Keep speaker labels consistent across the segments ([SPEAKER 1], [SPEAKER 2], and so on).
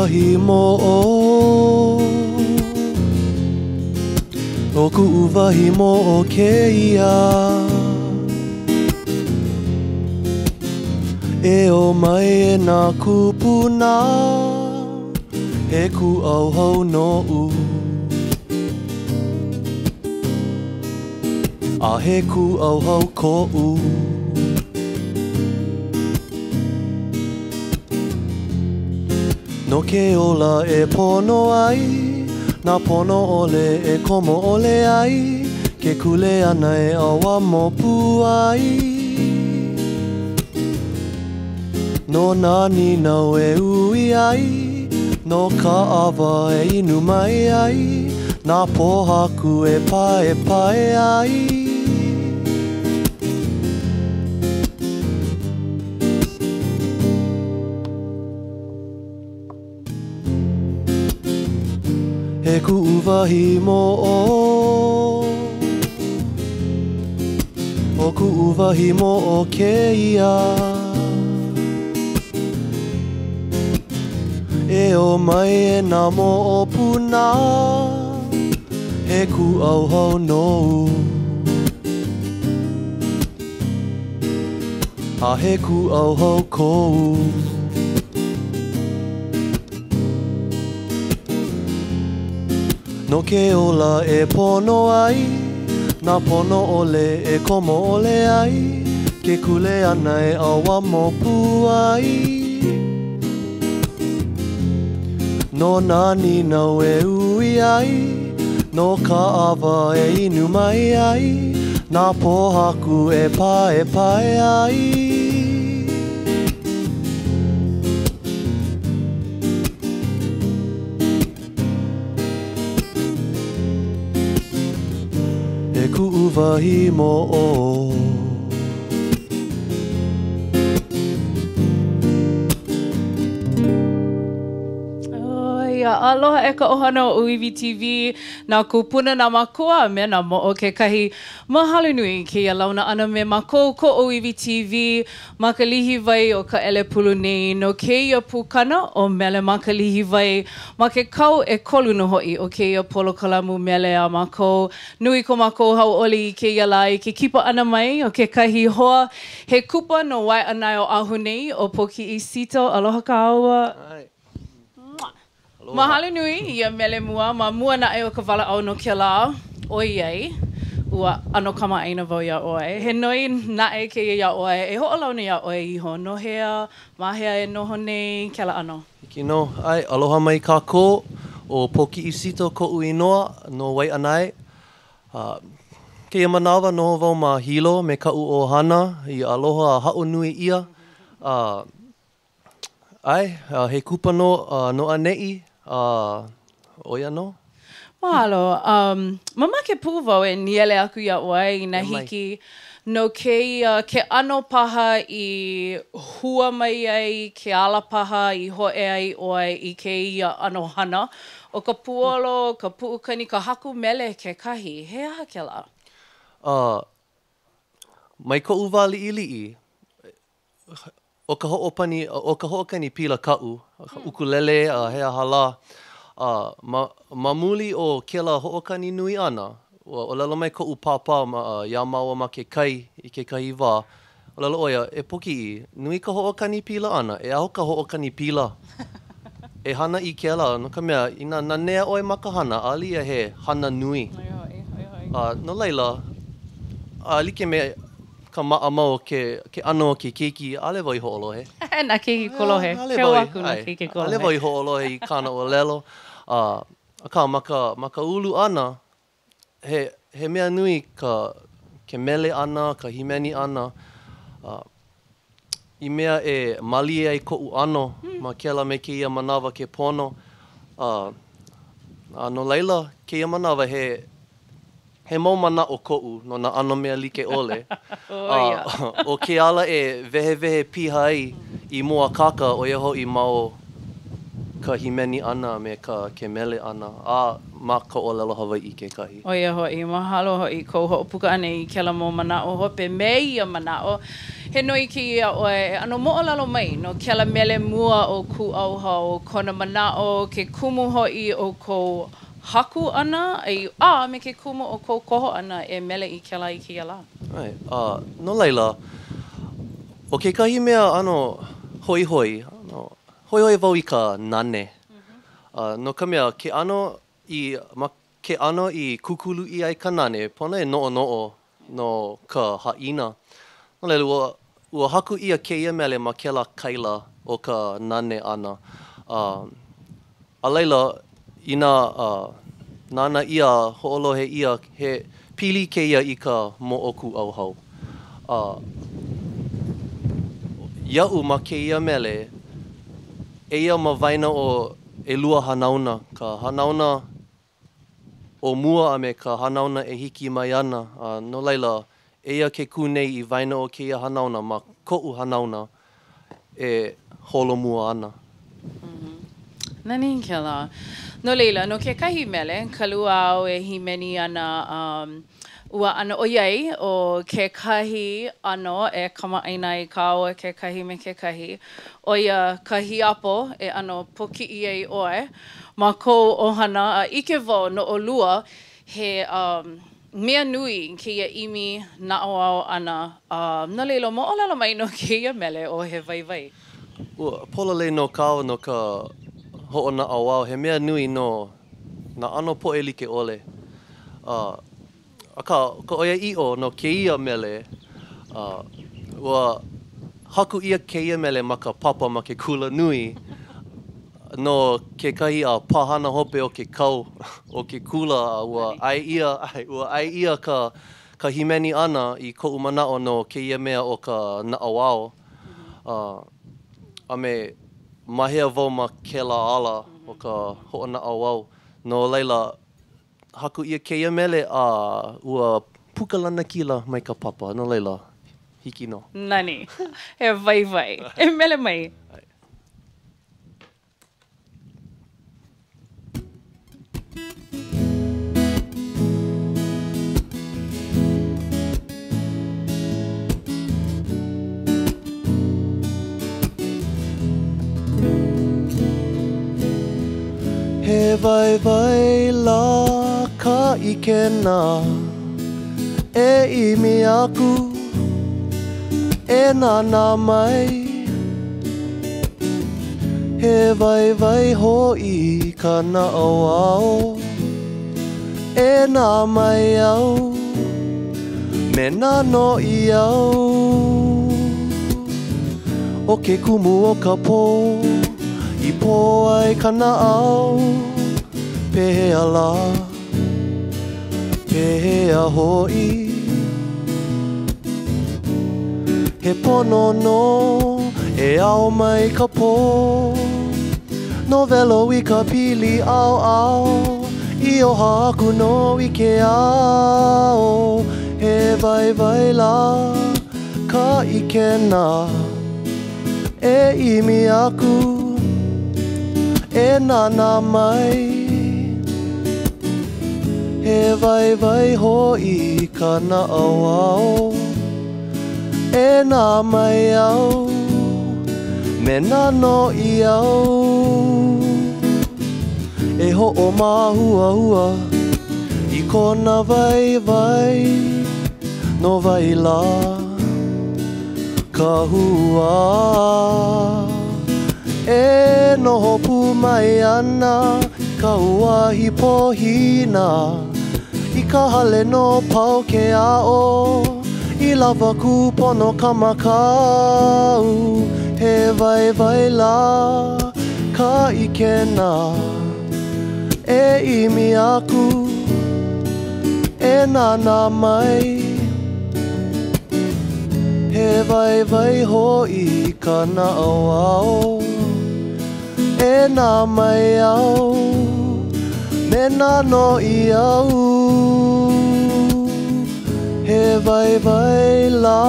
[SPEAKER 1] wahi moʻo ʻO kuʻu wahi moʻo kēia E ō mai e nā kūpuna He kūʻauhau noʻu A he kūʻauhau koʻu. No ke ola e pono ai, nā pono ʻole e komo ʻole ai, ke kuleana e ʻauamo pū ai. No nā nīnau e ui ai, no ka ʻawa e inu mai ai, nā pōhaku e paepae ai. He kuʻu wahi moʻo ʻO kuʻu wahi moʻo kēia E ō mai e nā moʻopuna He kūʻauhau nou A he kūʻauhau kou. No ke ola e pono ai, nā pono ʻole e komo ʻole ai, ke kuleana e ʻauamo pū ai. No nā nīnau e ui ai, no ka ʻawa e inu mai ai, nā pōhaku e paepae ai. E kuʻu wahi moʻo.
[SPEAKER 2] Ia aloha e ka ʻohana o ʻŌiwi TV, nā kūpuna, nā mākua, a me nā moʻo kekahi. Mahalo nui i kēia launa ʻana me mākou, ko ʻŌiwi TV, Ma ka lihiwai o Kaʻelepulu nei no kēia pukana ʻo Mele ma ka Lihiwai. Ma ke kau ʻekolu nō hoʻi o kēia polokalamu mele a mākou. Nui ko mākou hauʻoli i kēia lā i ke kipa ʻana mai o kekahi hoa he kupa no Waiʻanae Oʻahu nei, ʻo Pōkiʻi Sito. Aloha kāua. Mahalo nui i ia mele mua. Ma mua naʻe o ka walaʻau no kēlā, ʻoiai ua ʻano kamaʻāina wau iā ʻoe, he noi naʻe kēia iā ʻoe e hoʻolauna iā ʻoe iho no hea, ma hea e noho nei kēlā ʻano.
[SPEAKER 1] Hiki nō. ʻAe, aloha mai kākou. ʻO Pōkiʻi Sito koʻu inoa no Waiʻanae. A kēia manawa noho wau ma Hilo me kaʻu ʻohana i aloha a haʻo nui ʻia. A ʻAe, he kupa nō no ʻaneʻi, a ʻo ia nō.
[SPEAKER 2] Mahalo. Mamake pū wau e nīele aku iā ʻoe inā hiki no kēia, ke ʻano paha i hua mai ai, ke ala paha i hōʻea ai ʻoe i kēia ʻano hana, ʻo ka puolo, ka puʻukani, ka haku mele kekahi. He aha kēlā?
[SPEAKER 1] Mai koʻu wā liʻiliʻi, ʻO ka hoʻopani, ʻo ka hoʻokani pila kaʻu, ʻukulele a he aha lā. A ma, ma muli o kēlā hoʻokani nui ʻana, ua ʻōlelo mai koʻu pāpā ma, iā māua ma ke kai i kekahi wā, ʻōlelo ʻo ia, E Pōkiʻi, nui ka hoʻokani pila ʻana, e aho ka hoʻokani pila. E hana i kēlā, no ka mea, inā nanea ʻoe ma ka hana, ʻaʻole ia he hana nui. A no laila, a like me Ka maʻamau o ke ke ʻano o ke keiki, ʻaʻole wau i hoʻolohe.
[SPEAKER 2] Nā keiki kolohe. Keu aku nā keiki kolohe.
[SPEAKER 1] ʻAʻole wau i hoʻolohe i kāna ʻōlelo. Akā, ma ka ma ka ulu ʻana, he he mea nui ka ke mele ʻana, ka hīmeni ʻana, i mea e mālie ai koʻu ʻano ma kēlā me kēia manawa ke pono. A no laila, kēia manawa he He mau manaʻo koʻu no nā ʻano mea like ʻole, a ʻo ke ala e wehewehe piha ai i mōakāka ʻo ia hoʻi ma o ka hīmeni ʻana me ka ke mele ʻana, a ma ka ʻōlelo Hawaiʻi kekahi.
[SPEAKER 2] ʻO ia hoʻi, mahalo hoʻi kou hoʻopuka ʻana i kēlā mau manaʻo hope me ia manaʻo. He noi kēia iā ʻoe e ʻano moʻolelo mai no kēlā mele mua ʻo Kūʻauhau, kona manaʻo, ke kumu hoʻi o kou haku ʻana, a me ke kumu o kou koho ʻana e mele i kēlā i kēia lā.
[SPEAKER 1] ʻAe, a no laila, ʻo kekahi mea ʻano hoihoi, ʻano hoihoi wau i ka nane. A no ka mea, ke ʻano i, ma ke ʻano i kūkulu ʻia ai ka nane, pono e noʻonoʻo no ka haʻina. No laila, ua, ua haku ʻia kēia mele ma kēlā kaila o ka nane ʻana. A, a laila, inā nānā ʻia a hoʻolohe ʻia, he pili kēia i ka moʻokūʻauhau. A, iaʻu ma kēia mele, eia ma waena o ʻelua hanauna, ka hanauna o mua a me ka hanauna e hiki mai ana, a no laila, eia ke kū nei i waena o kēia hanauna ma koʻu hanauna e holomua ana.
[SPEAKER 2] Nani kēlā. No laila, no kekahi mele, ka lua āu e hīmeni ana, um, ua ʻano ʻoiai ʻo kekahi ʻano e kamaʻāina ai kāua kekahi me kekahi, ʻo ia ka hiapo e ʻano pōkiʻi ai ʻoe ma kou ʻohana a ʻike wau no ʻolua he um, mea nui kēia ʻimi naʻauao ʻana. Um, no laila, moʻolelo mai no kēia mele ʻo He Waiwai.
[SPEAKER 1] Ua pololei nō kāua no ka hoʻonaʻauao, he mea nui no nā ʻano poʻe like ʻole. Uh, akā, ka ʻoiaʻiʻo no kēia mele, uh, ua haku ʻia kēia mele ma ka papa ma ke kula nui no kekahi uh, pāhana hope o ke kau o ke kula a ua ʻae ʻia, ua ʻae ʻia ka, ka hīmeni ʻana i koʻu manaʻo no kēia mea o ka naʻauao. Uh, a me ma hea wau ma kēlā ala o ka hoʻonaʻauao. No laila, haku ʻia kēia mele a ua puka lanakila mai ka papa, no laila, hiki nō.
[SPEAKER 2] Nani. He waiwai. E mele mai.
[SPEAKER 1] He waiwai lā ka ʻikena e ʻimi aku, e nānā mai. He waiwai hoʻi ka naʻauao e nā maiau me nā noʻiau. ʻO ke kumu o ka pō i pō ai ka naʻau, pehea lā, pehea hoʻi? He pono nō e ao mai ka pō, Nowelo i ka pili ʻaoʻao, I oha aku nō i ke ao, He waiwai lā ka ʻikena e ʻimi aku, e nānā mai. He waiwai hoʻi ka naʻauao e nā maiau me nā noʻiau e hoʻomāhuahua i kona waiwai no wai lā ka hua e noho pū mai ana ka uahi pōhina I ka hale nō pau ke aʻo I lawa kūpono ka makau He waiwai lā ka ʻikena E ʻimi aku, e nānā mai He waiwai hoʻi ka naʻauao E nā maiau me nā noʻiau He waiwai lā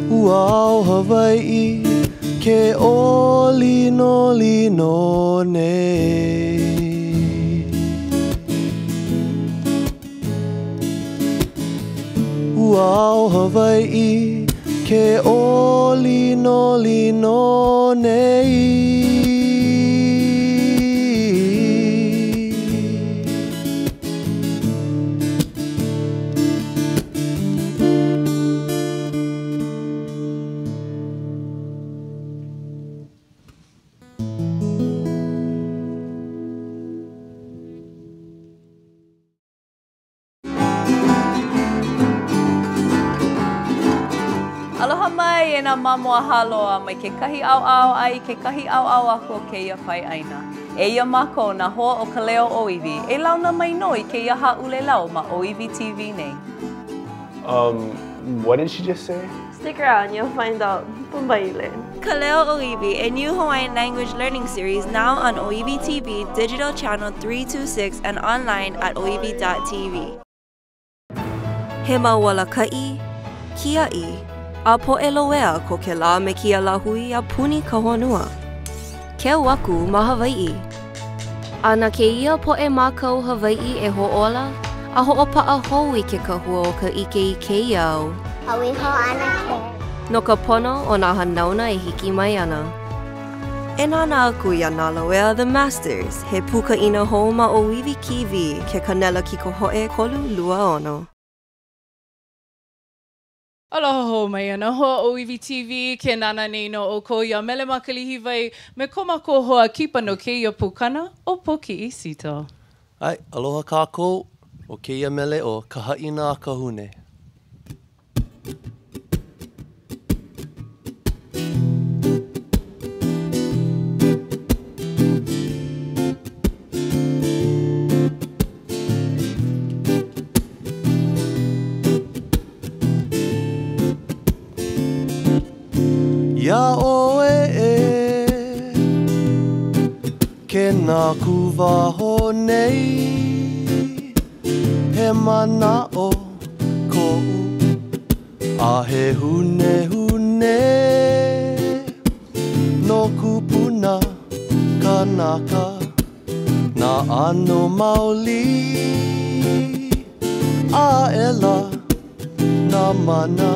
[SPEAKER 1] Ua ao Hawaiʻi ke ʻōlinolino nei. Ua ao Hawaiʻi ke ʻōlinolino nei.
[SPEAKER 3] Aloha mai e nā mamo a Hāloa mai kekahi ʻaoʻao a i kekahi ʻaoʻao aku o kēia pae ʻāina. Eia mākou nā hoa o Ka Leo ʻŌiwi e launa mai nō i kēia hāʻulelau ma ʻŌiwi TV nei.
[SPEAKER 4] Um, what did she just say?
[SPEAKER 5] Stick around, you'll find out. Pumbaile. Ka Leo ʻŌiwi, a new Hawaiian language learning series now on ʻŌiwi TV, digital channel 326 and online at ʻŌiwi.tv. He mau alakaʻi, kiaʻi, a poʻe loea ko kēlā me kēia lāhui a puni ka honua. Keu aku ma Hawaiʻi. A na kēia poʻe mākau Hawaiʻi e hoʻōla a hoʻopaʻa hou i ke kahua o ka ʻike i kēia au.
[SPEAKER 6] Are we hōʻana ke?
[SPEAKER 5] No ka pono o nā hanauna e hiki mai ana. E nānā aku iā Nā Loea The Masters, he pūkaʻina hou ma ʻŌiwi TV, ke kanela kikohoʻe 326.
[SPEAKER 2] Aloha hou mai e nā hoa ʻŌiwi TV, ke nānā nei nō ʻoukou iā Mele ma Kalihiwai me ko mākou hoa kipa no kēia pukana ʻo Pōkiʻi Sito.
[SPEAKER 1] ʻAe, aloha kākou, ʻo kēia mele ʻo Ka Haʻina a ka Hune. Iā ʻoe e Ke nākūwaho nei He manaʻo koʻu a he hunehune No kūpuna kanaka Nā ʻano maoli aʻela nā mana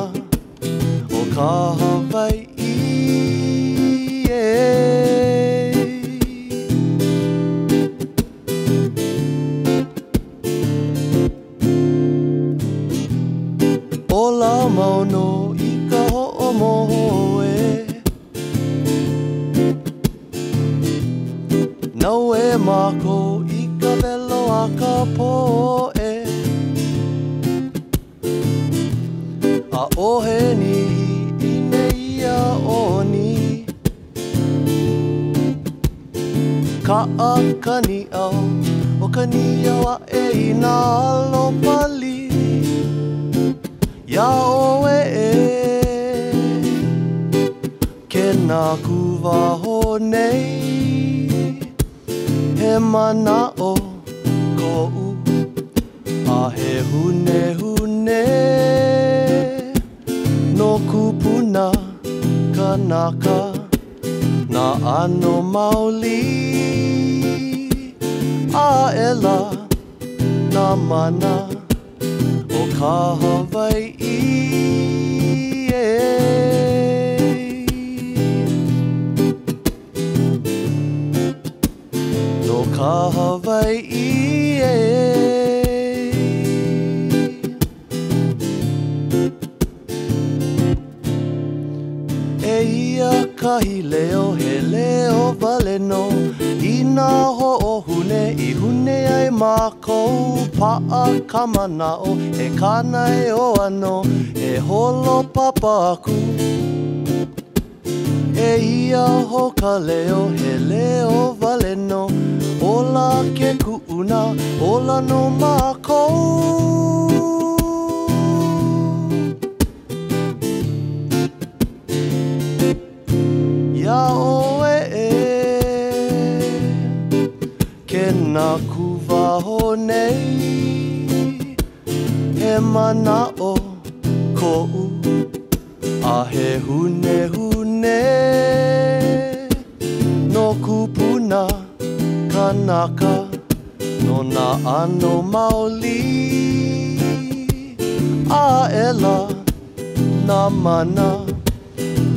[SPEAKER 1] o ka Hawaiʻi ē. Ola mau nō i ka hoʻomoho ē. Naue mākou i ka welo a ka pō ē. ʻAʻohe nihi i nēia ʻoni. Kaʻa ka nīʻau, ʻo ka niau aʻe i nā alo pali. Iā ʻoe e Ke nākūwaho nei He manaʻo koʻu a he hunehune No kūpuna kanaka nā ʻano maoli aʻela nā mana o ka Hawaiʻi ē. No ka Hawaiʻi ē. Eia kahi leo, he leo wale nō i nā hoʻohune i hune ai mākou. Paʻa ka manaʻo, he kānaeoa nō, e holo papa aku. Eia hou ka leo, he leo wale nō, ola ke kuʻuna, ola nō mākou. Iā ʻoe e Ke nākūwaho nei He manaʻo koʻu a he hunehune No kūpuna kanaka no nā ʻano maoli. aʻela nā mana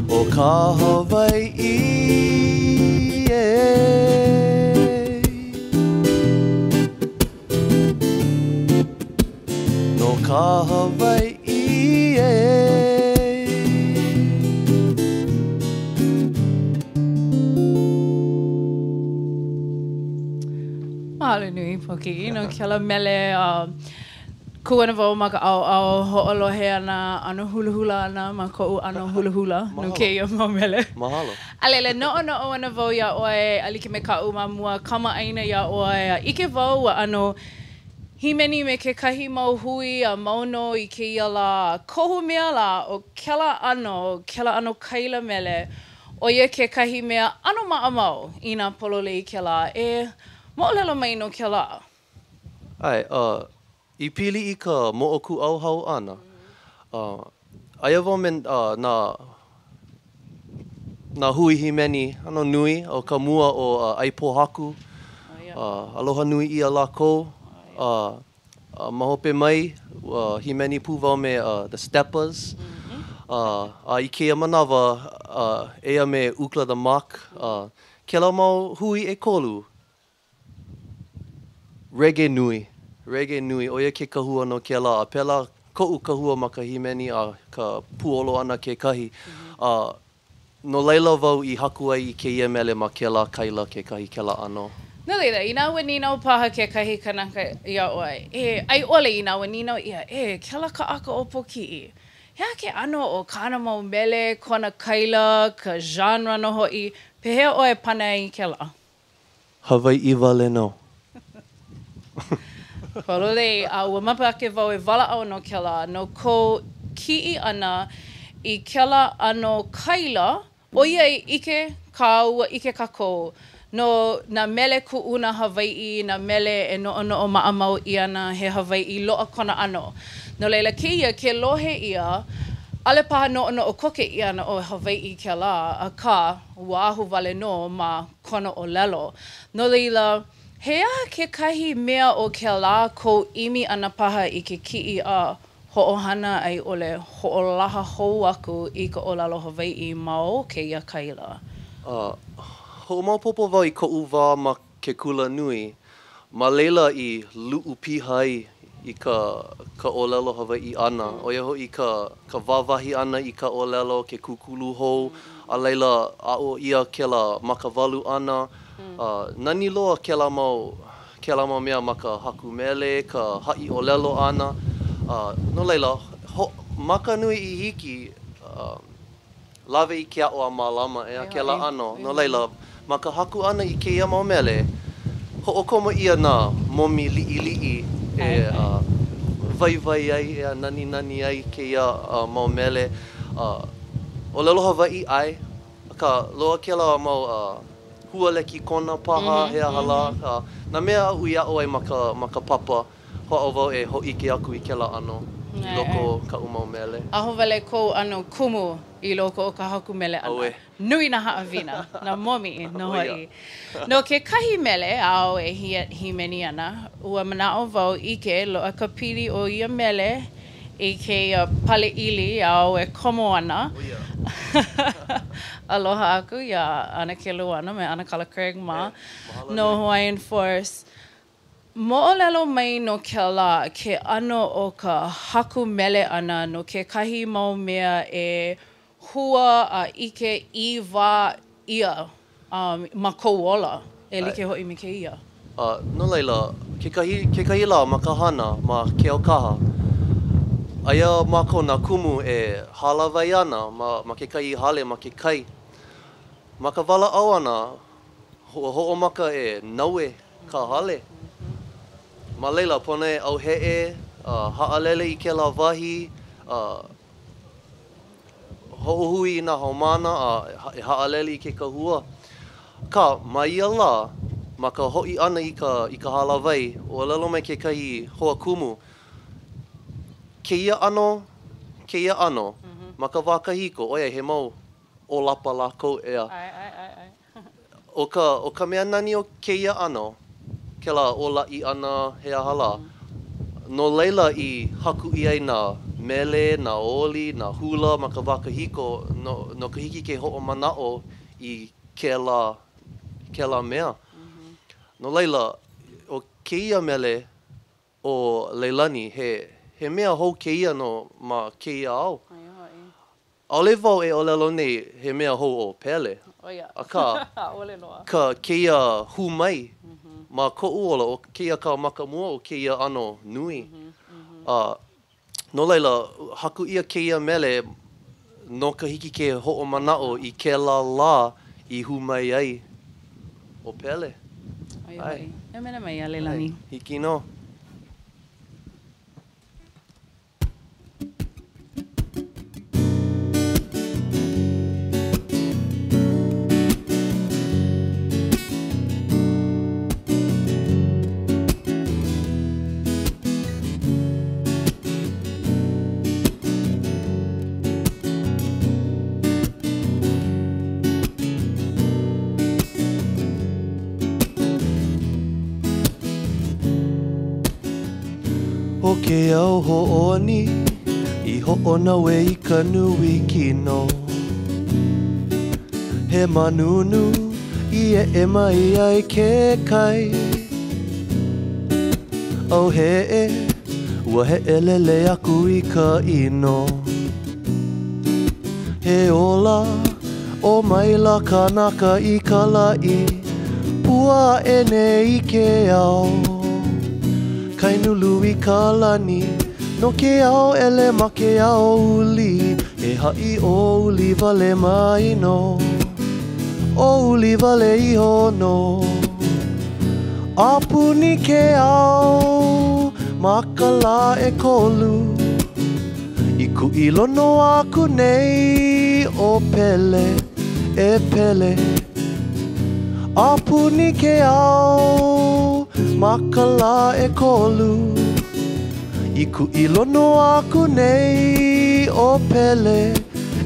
[SPEAKER 1] o ka Hawaiʻi ē. No ka Hawaiʻi ē.
[SPEAKER 2] Mahalo nui, Pōkiʻi, no kēlā mele. Kū ana wau ma ka ʻaoʻao, hoʻolohe ana, ʻano hulahula ana ma koʻu ʻano hulahula no kēia mau mele.
[SPEAKER 1] Mahalo.
[SPEAKER 2] A laila, noʻonoʻo ana wau iā ʻoe, a like me kaʻu ma mua, kamaʻāina iā ʻoe, a ʻike wau ua ʻano hīmeni me kekahi mau hui a mau nō i kēia lā. Kohu mea lā, ʻo kēlā ʻano, kēlā ʻano kaila mele, ʻo ia kekahi mea ʻano maʻamau i nā pololei kēlā. E moʻolelo mai no kēlā.
[SPEAKER 1] ʻAe, uh, i pili i ka moʻokūʻauhau ʻana, uh, aia wau me uh, nā, nā hui hīmeni ʻano nui, ʻo ka mua ʻo uh, ʻAi Pōhaku, uh, aloha nui ʻia lākou, uh, uh, ma hope mai, ua hīmeni pū wau me uh, The Steppers, uh, a i kēia manawa, uh, eia me Ukla the Mok, uh, kēlā mau hui ʻekolu, Reggae nui. Reggae nui, ʻo ia ke kahua no kēlā, a pēlā koʻu kahua ma ka hīmeni a ka puolo ʻana kekahi. A no laila wau i haku ai i kēia mele ma kēlā kaila kekahi, kēlā ʻano.
[SPEAKER 2] No laila, inā ua nīnau paha kekahi kanaka iā ʻoe, e, a i ʻole inā ua nīnau ʻia, e, kēlā kaʻaka ʻo Pōkiʻi, he aha ke ʻano o kāna mau mele, kona kaila, ka genre nō hoʻi, pehea ʻoe e pane ai i kēlā?
[SPEAKER 1] Hawaiʻi wale nō.
[SPEAKER 2] Pololei, a ua makemake wau e walaʻau no kēlā, no kou kiʻi ʻana i kēlā ʻano kaila, ʻoiai ʻike kāua, ʻike kākou, no nā mele kuʻuna Hawaiʻi, nā mele e noʻonoʻo maʻamau ʻia ana he Hawaiʻi loa kona ʻano. No laila kēia, ke lohe ʻia, ʻaʻole paha noʻonoʻo koke ʻia ana ʻo Hawaiʻi kēlā, akā, ua ahuwale nō ma kona ʻōlelo. No laila, he aha kekahi mea o kēlā kou ʻimi ʻana paha i ke kiʻi a hoʻohana a i ʻole hoʻolaha hou aku i ka ʻōlelo Hawaiʻi ma o kēia kaila?
[SPEAKER 1] A hoʻomaopopo wau i koʻu wā ma ke kula nui, ma laila i luʻu piha ai i ka ka ʻōlelo Hawaiʻi ʻana, ʻo ia hoʻi ka ka wāwahi ʻana i ka ʻōlelo, ke kūkulu hou, a laila aʻo ʻia kēlā makawalu ʻana. A nani loa kēlā mau kēlā mau mea ma ka haku mele, ka haʻi ʻōlelo ʻana. A no laila, ho ma ka nui i hiki, Lawe i ke aʻo a mālama, ʻeā, kēlā ʻano. No laila, ma ka haku ʻana i kēia mau mele, hoʻokomo ʻia nā momi liʻiliʻi e waiwai ai, ʻeā, naninani ai kēia mau mele. ʻŌlelo Hawaiʻi, ʻae, akā, loaʻa kēlā mau hua lekikona paha, he aha lā, nā mea aʻu i aʻo ai ma ka ma ka papa. Hoʻāʻo wau e hōʻike aku i kēlā ʻano i loko o kaʻu mau mele.
[SPEAKER 2] Ahuwale kou ʻano kumu i loko o ka haku mele ʻana.
[SPEAKER 1] ʻAuē.
[SPEAKER 2] Nui nā haʻawina, nā momi nō hoʻi. No kekahi mele āu e hīmeni ana, ua manaʻo wau ʻike loaʻa ka pili o ia mele i kēia pale ʻili āu e komo ana. Aloha aku iā ʻAnakē Luana me ʻAnakala Craig mā no Hawaiian Force. Moʻolelo mai no kēlā ke ʻano o ka haku mele ʻana no kekahi mau mea e hua a ʻike i wā ʻia ma kou ola, e like hoʻi me kēia.
[SPEAKER 1] A no laila, kekahi, kekahi lā ma ka hana ma Keaukaha, aia mākou nā kumu e hālāwai ana ma, ma kekahi hale ma ke kai. Ma ka walaʻau ʻana, Ua hoʻomaka e naue ka hale. Ma laila, pono e ʻauheʻe, a haʻalele i kēlā wahi, a hoʻohui i nā haumāna a e haʻalele i ke kahua. Akā, ma ia lā, ma ka hoʻi ʻana i ka i ka hālāwai, ʻōlelo mai kekahi hoa kumu, kēia ʻano, kēia ʻano, ma ka wā kahiko, ʻoiai he mau ʻōlapa lākou, ʻeā.
[SPEAKER 2] ʻAe, ʻae, ʻae, ʻae.
[SPEAKER 1] ʻO ka, ʻo ka mea nani o kēia ʻano, kēlā ōlaʻi ʻana he aha lā, no laila i haku ʻia ai nā, mele, nā oli, nā hula ma ka wā kahiko no, no ka hiki ke hoʻomanaʻo i kēlā, kēlā mea. No laila, ʻo kēia mele ʻo Leilani, he, he mea hou kēia no ma kēia au. ʻAʻole wau e ʻōlelo nei he mea hou ʻo Pele, akā, ka kēia hū mai ma koʻu ola, ʻo kēia ka maka mua o kēia ʻano nui. A no laila, haku ʻia kēia mele no ka hiki ke hoʻomanaʻo i kēlā lā i hū mai ai ʻo Pele.
[SPEAKER 2] ʻAe. E mele mai iā Leilani.
[SPEAKER 1] Hiki nō. ʻO ke ao hoʻōni i hoʻonaue i ka nui kino He manunu i eʻe mai ai ke kai ʻAuhē ua heʻelele aku i ka ʻino He ola ʻo maila kānaka i ka laʻi Pua aʻe nei i ke ao Kainului ka lani No ke ao ʻelemake ao uli E haʻi ʻōuli wale mai nō ʻŌuli wale iho nō A puni ke ao ma ka lā ʻekolu I kuʻilono aku nei ʻo Pele, e Pele A puni ke ao ma ka lā ʻekolu I kuʻilono aku nei ʻo Pele,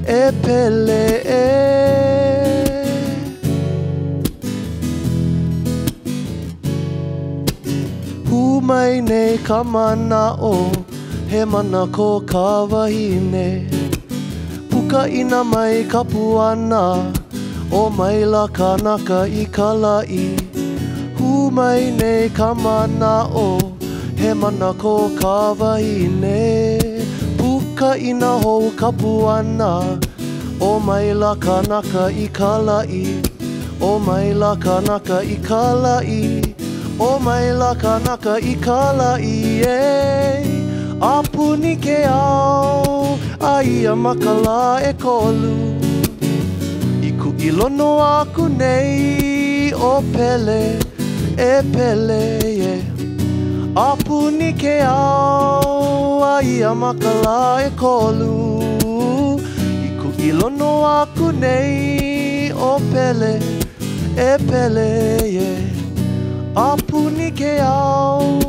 [SPEAKER 1] e Pele ē Hū mai nei ka manaʻo He mana ko ka wahine Pukaʻina mai ka puana ʻO maila kānaka i ka laʻi Hū mai nei ka manaʻo He mana ko ka wahine Pukaʻina hou ka puana ʻO maila kānaka i ka laʻi ʻO maila kānaka i ka laʻi ʻO maila kānaka i ka laʻi yeah. A puni ke ao aia ma ka lā ʻekolu I kuʻilono aku nei ʻo Pele, e Pele yeah. A puni ke ao aia ma ka lā ʻekolu I kuʻilono aku nei ʻo Pele, e Pele yeah. A puni ke ao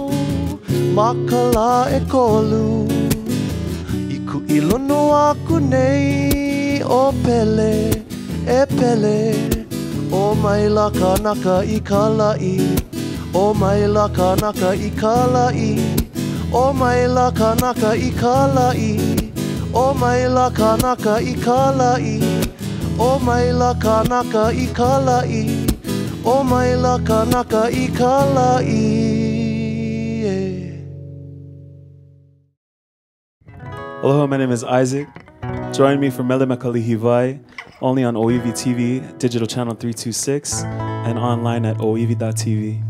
[SPEAKER 1] ma ka lā ʻekolu I kuʻilono aku nei ʻo Pele, e Pele ʻO maila kānaka i ka laʻi ʻO maila kānaka i ka laʻi ʻO maila kānaka i ka laʻi ʻO maila kānaka i ka laʻi ʻO maila kānaka i ka laʻi ʻO maila kānaka i ka laʻi yeah.
[SPEAKER 4] Aloha, my name is Isaac. Join me for Mele Me Ka Lihiwai, only on ʻŌiwi TV, digital channel 326, and online at oiwi.tv.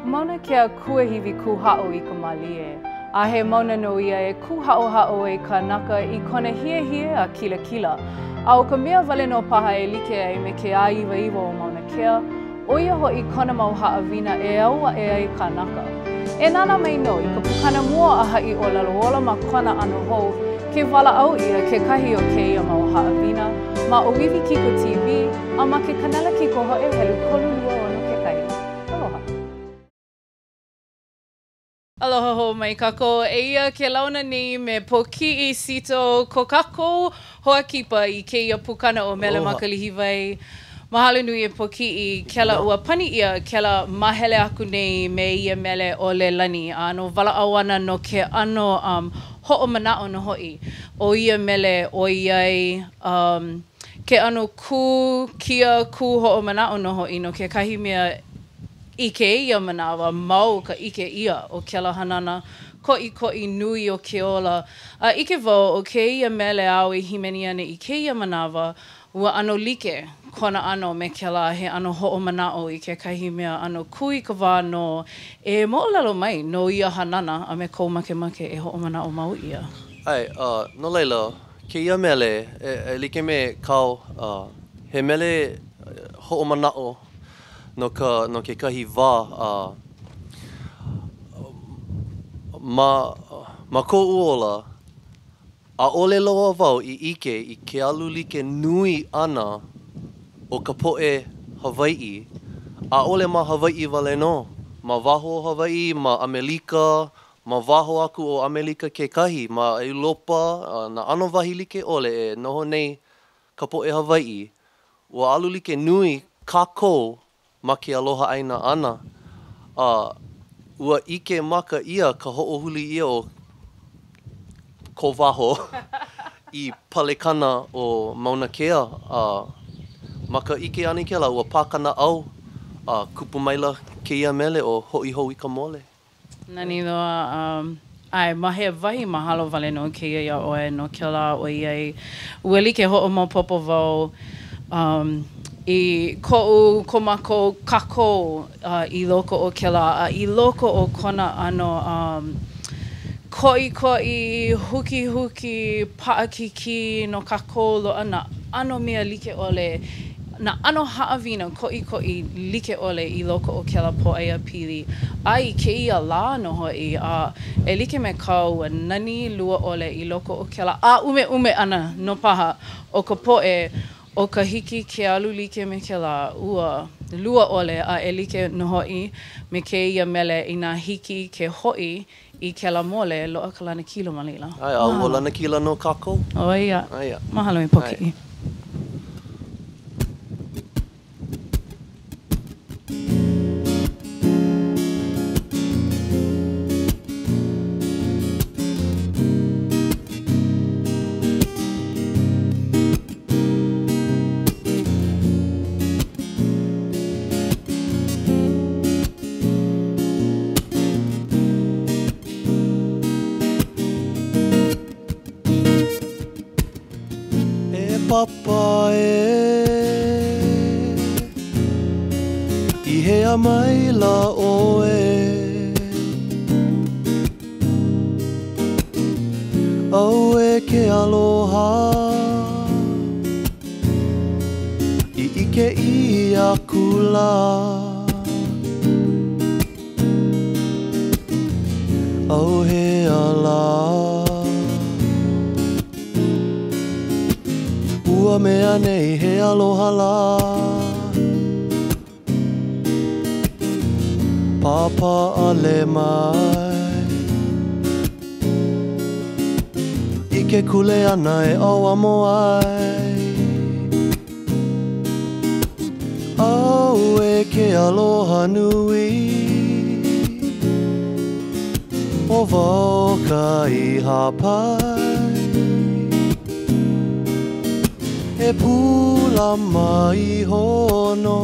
[SPEAKER 2] Mauna Kea kuahiwi kūhaʻo i ka mālie, a he mauna nō ia e kūhaʻohaʻo ai kānaka i kona hiehie a kilakila. A ʻo ka mea wale nō paha e like ai me ke āiwaiwa o Mauna Kea, ʻo ia hoʻi kona mau haʻawina e au aʻe ai kānaka. E nānā mai nō i ka pukana mua a haʻi ʻōlelo ola ma kona ʻano hou, ke walaʻau ʻia kekahi o kēia mau haʻawina ma ʻŌiwi Kiko TV a ma ke kanela kikohoʻe helu 326 kekahi. Aloha. Aloha hou mai kākou. Eia ke launa nei me Pōkiʻi Sito, ko kākou hoa kipa i kēia pukana o Mele ma ka Lihiwai. Mahalo nui e Pōkiʻi, kela ua pani ʻia kēlā māhele aku nei me ia mele ʻo Lelani, a no walaʻau ana no ke ʻano um, hoʻomanaʻo nō hoʻi o ia mele ʻoiai um, ke ʻano kū kia kū hoʻomanaʻo nō hoʻi no kekahi mea I kēia manawa, mau ka ʻike ʻia o kēlā hanana koʻikoʻi nui o ke ola, a ʻike wau ʻo kēia mele āu e hīmeni ana i kēia manawa, ua ʻano like kona ʻano me kēlā, he ʻano hoʻomanaʻo i kekahi mea ʻano kūikawā nō e moʻolelo mai no ia hanana a me kou makemake e hoʻomanaʻo mau ʻia.
[SPEAKER 1] ʻAe, a no laila, kēia mele, e like me kāu, he mele hoʻomanaʻo no ka no kekahi wā a ma ma koʻu ola, ʻaʻole loa wau i ʻike i ke alu like nui ʻana o ka poʻe Hawaiʻi, ʻaʻole ma Hawaiʻi wale nō, ma waho o Hawaiʻi, ma ʻAmelika, ma waho aku o ʻAmelika kekahi, ma ʻEulopa, nā ʻano wahi like ʻole e noho nei ka poʻe Hawaiʻi, ua alu like nui kākou ma ke aloha ʻāina ʻana, a ua ʻike maka ʻia ka hoʻohuli ʻia o ko waho i palekana o Mauna Kea, a ma ka ʻike ʻana i kēlā, ua pā ka naʻau, a kupu maila kēia mele ʻo Hoʻi Hou i ka Mole.
[SPEAKER 2] Nani loa, ʻae, ma he wahi mahalo wale nō kēia iā ʻoe no kēlā ʻoiai ua like hoʻomaopopo wau i koʻu, ko mākou, kākou i loko o kēlā a i loko o kona ʻano koʻikoʻi, hukihuki, paʻakikī no kākou loaʻa nā ʻano mea like ʻole, nā ʻano haʻawina koʻikoʻi like ʻole i loko o kēlā pōʻaiapili a i kēia lā nō hoʻi, a e like me kāu ua nani lua ʻole i loko o kēlā ʻāʻumeʻume ʻana nō paha o ka poʻe o ka hiki ke alu like me kēlā ua lua ʻole a e like nō hoʻi me kēia mele inā hiki ke hoʻi I kēlā mole, loaʻa ka lanakila ma laila.
[SPEAKER 1] ʻAe, a ua lanakila nō kākou.
[SPEAKER 2] ʻO ia.
[SPEAKER 1] Aia.
[SPEAKER 2] Mahalo e Pōkiʻi.
[SPEAKER 1] E Papa ē, i hea maila ʻoe? Auē ke aloha i ʻike ʻia akula. ʻAuhea lā Ua mea nei he aloha lā Pāpāʻale mai I ke kuleana e ʻauamo ai Auē ke aloha nui ʻO wau ka i hāpai E pūlama iho nō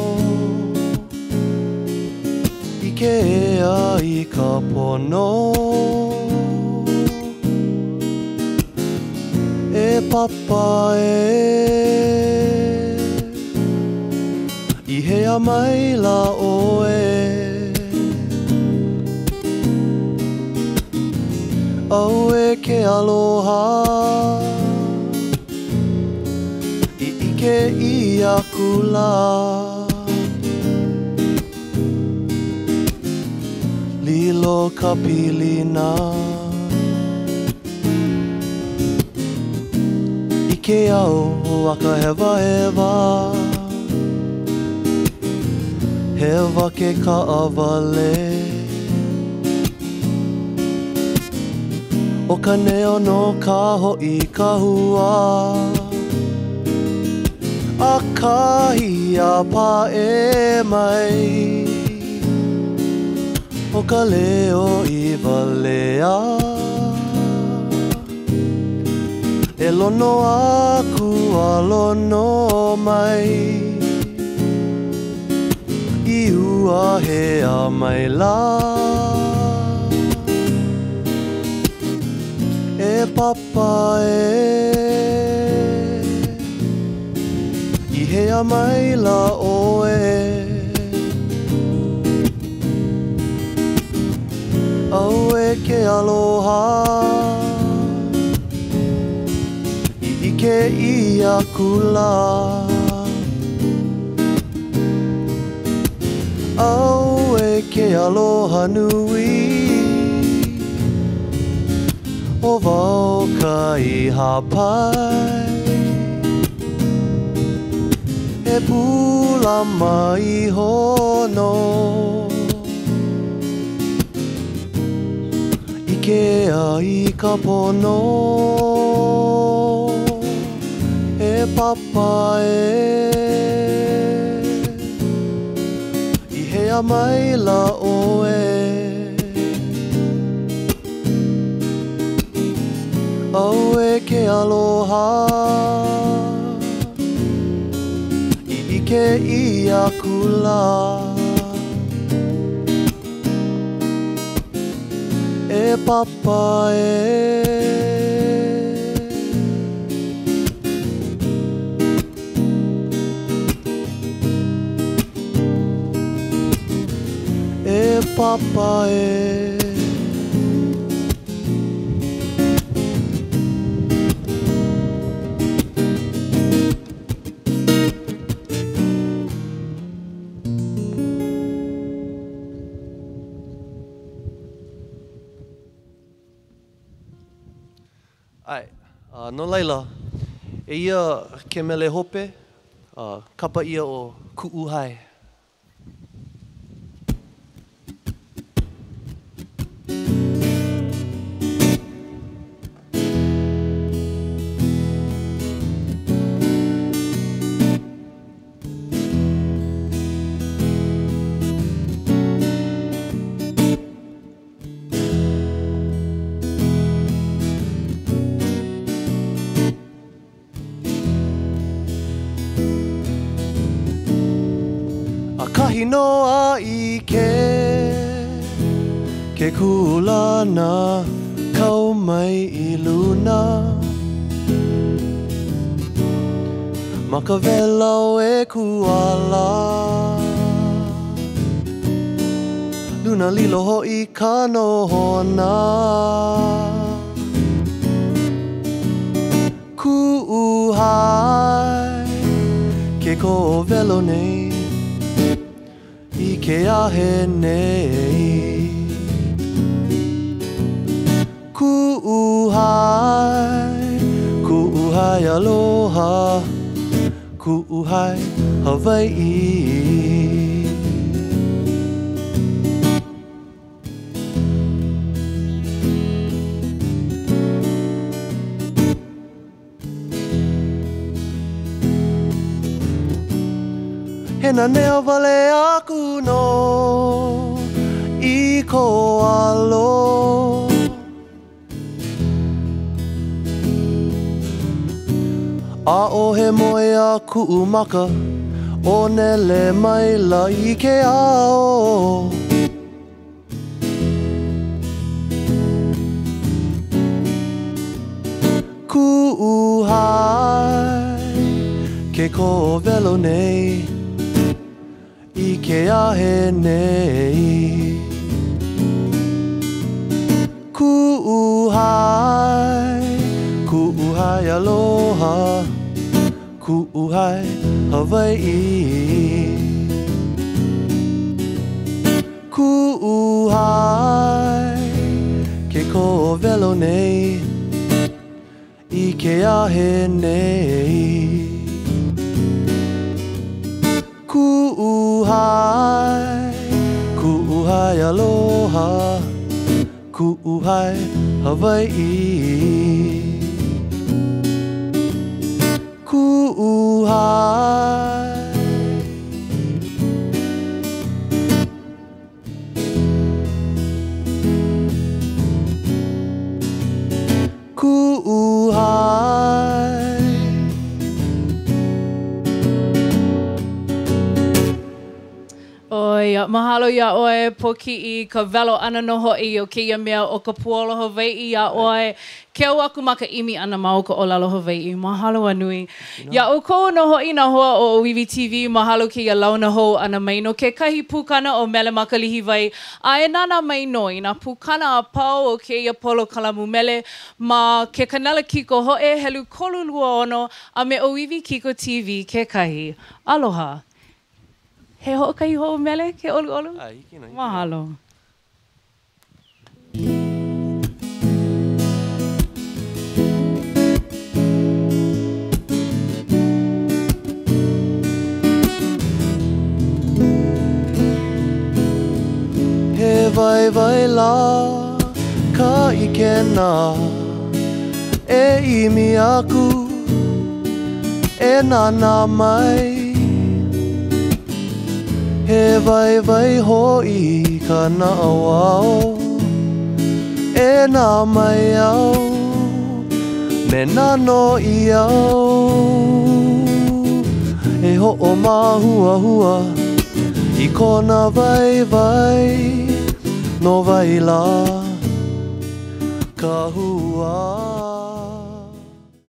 [SPEAKER 1] I ke ea i ka pono E Papa ē I hea maila ʻoe? Auē ke aloha I ʻike ʻia akula Lilo ka pilina I ke au a ka hewahewa Hewa ke kaʻawale. ʻO ka neo nō kā hoʻi ka hua. ʻAkahi a paʻē mai ʻO ka leo i walea. E lono aku a lono mai I ua hea mai lā. E Papa ē I hea maila ʻoe? Auē ke aloha I ʻike ʻia akula. Auē ke aloha nui ʻO wau ka i hāpai E pūlama iho nō I ke ea i ka pono E Papa ē I hea maila ʻoe? Auē ke aloha I ʻike ʻia akula. E Papa ē. E Papa ē. ʻAe, a no laila, eia ke mele hope, a kapa ʻia ʻo Kuʻu Hae. ʻAkahi nō a ʻike ke kūlana kau mai i luna Ma ka wēlau e kū ala Luna lilo hoʻi ka nohona Kuʻu hae ke kōwelo nei I ke ahe nei Kuʻu hae, kuʻu hae aloha Kuʻu hae Hawaiʻi. He nanea wale aku nō i kō alo. ʻAʻohe moe a kuʻu maka, o nele maila i ke ao. Kuʻu hae ke kōwelo nei I ke ahe nei Kuʻu hae, kuʻu hae aloha Kuʻu hae Hawaiʻi Kuʻu hae ke kōwelo nei I ke ahe nei Kuʻu hae, kuʻu hae aloha Kuʻu hae Hawaiʻi Kuʻu hai. Kuʻu hai.
[SPEAKER 2] ʻOe, mahalo iā ʻoe, Pōkiʻi, ka welo ʻana nō hoʻi o kēia mea ʻo ka puolo Hawaiʻi iā ʻoe. Keu aku ma ka ʻimi ʻana ma o ka ʻōlelo Hawaiʻi. Mahalo a nui. Iā ʻoukou nō hoʻi nā hoa o ʻŌiwi TV, mahalo kēia launa hou ʻana mai no kekahi pukana o Mele ma ka Lihiwai, a e nānā mai nō i nā pukana a pau o kēia polokalamu mele ma ke kanela kikohoʻe helu 326 a me ʻŌiwi Kiko TV kekahi. Aloha. He hoʻokahi hou mele, ke ʻoluʻolu?
[SPEAKER 1] ʻAe, hiki nō, hiki nō.
[SPEAKER 2] Mahalo.
[SPEAKER 1] He waiwai lā ka ʻikena e ʻimi aku, e nānā mai. He waiwai hoʻi ka naʻauao e nā maiau me nā noʻiau e hoʻomāhuahua i kona waiwai no wai lā ka hua.